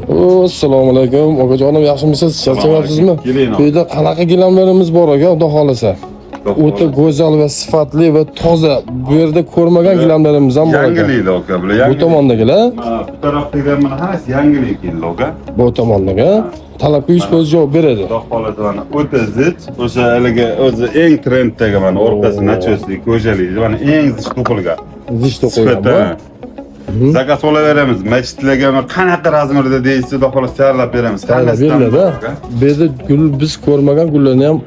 Assalomu alaykum okajonim, yaxshimisiz? Charchamayapsizmi? Keling. Bu yerda qanaqa gilamlarimiz bor aka, xudo xohlasa? O'ta go'zal va sifatli va toza. Bu yerda ko'rmagan gilamlarimiz ham bor ekan. Yangiliklar aka, bular Bu yangilik. tomondagilar, Mana bu tarafdagilar, mana hammasi yangilik keldi aka. bu tomondagi talabga 100% javob beradi. Xudo xohlasa, mana o'ta zich, o'sha haligi o'zi eng trenddagi, mana orqasi начёсli, кожа li, mana eng zich to'qilgan. Zich to'qilgan bu. Sifati. Заказ olaveramiz. Masjidlarga mana qanaqa размер da deysiz, xudo xohlasa tayyorlab beramiz. Hammasidan Beriladi. bor aka. Bu yerda gul, biz ko'rmagan gullarni ham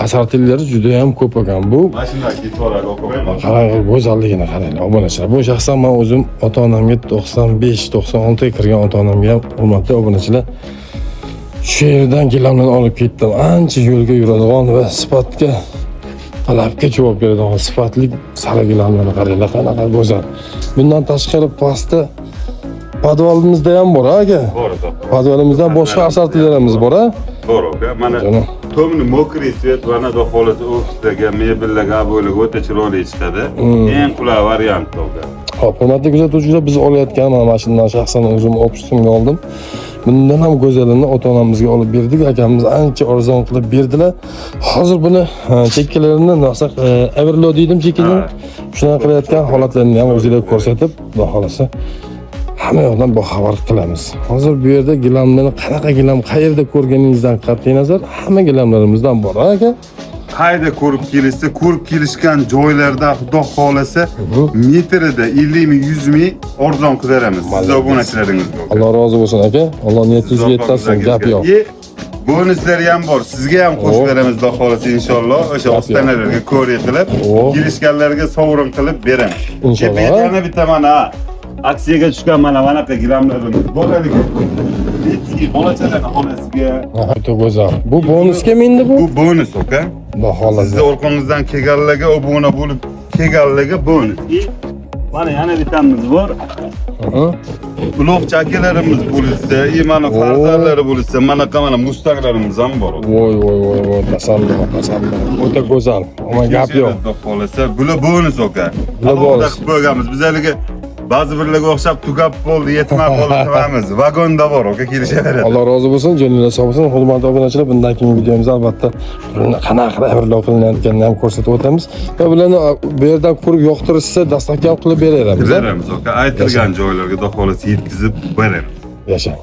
assortilari juda ham ko'p ekan. Bu Mana shunday ketib yuboradi aka. Qarang, go'zalligini qaranglar, obunachilar. Bu shaxsan man o'zim ota onamga, 95 96 ga kirgan ota onamga ham, hurmatli obunachilar, shu yerdan gilamlarni olib ketdim. Ancha yo'lga yuradigan va sifatga, talabga javob beradigan sifatli sari gilamlarni qaranglar, qanaqa go'zal. Bundan tashqari pastda подвал imizda ham bor, aka. Bor aka. Подвал imizda boshqa assortilarimiz bor, a? Bor aka. Mana Jonim. Тёмный мокрый цвет, mana xudo xohlasa ofislarga, mebellarga, обой larga o'ta chiroyli chiqadi. Eng qulay variant aka. Ho'p, hurmatli kuzatuvchilar, biz olayotgan mana shundan shaxsan o'zim offisimga oldim. Bundan ham go'zalini ota onamizga olib berdik. Akamiz ancha arzon qilib berdilar. Hozir buni chekkalarini narsa overlo deydim chekkadan. Ha. Shunaqa qilayotgan holatlarini ham o'zinglar ko'rsatib, xudo xohlasa hamma yoqdan boxabar qilamiz. Hozir bu yerda gilamlarni qanaqa gilam qayerda ko'rganingizdan qat'iy nazar hamma gilamlarimizdan bor, aka. Qayerda ko'rib kelishsa, ko'rib kelishgan joylarda xudo xohlasa metrida 50 ming, 100 ming arzon qilib beramiz. Siz obunachilaringizga. Alloh rozi bo'lsin, aka. Alloh niyatingizga yetkazsin, gap yo'q. И bonuslari ham bor. Sizga ham qo'shib beramiz xudo xohlasa inshaalloh. O'sha Gap yo'q. ostonalarga ko'rik qilib, kelishganlarga sovrin qilib beramiz. Inshaalloh. E, yana bitta mana aksiyaga tushgan mana bunaqa gilamlarimiz bor haligi. Детский bolachalarni xonasiga. O'ta go'zal. Bu bonusga endi bu? Bu bonus aka. Xudo xohlasa. Sizni orqangizdan kelganlarga, obuna bo'lib kelganlarga bonus. И mana yana bittamiz bor. Uloqcha akalarimiz bo'lsa, и mana farzandlari bo'lsa, manaqa mana mustanglarimiz ham bor. Voy voy voy voy, tasalli, tasalli. O'ta go'zal. Ammo gap yo'q. Xudo xohlasa, bular bonus aka. Bular Alohida bonus. qilib qo'yganmiz. Biz haligi ba'zi birlarga o'xshab tugab bo'ldi, yetmay qoldi qilamiz. Vagonda bor aka, kelishaveradi. Alloh rozi bo'lsin, joningiz sog' bo'lsin. Hurmatli obunachilar, bundan keyingi videomizda albatta buni qanaqa qilib amirlov qilinayotganini ham ko'rsatib o'tamiz. Va bularni bu yerdan ko'rib yoqtirishsa, доставка ham qilib beraveramiz. Beramiz aka. Aytilgan joylarga xudo xohlasa yetkazib beramiz. Yashang.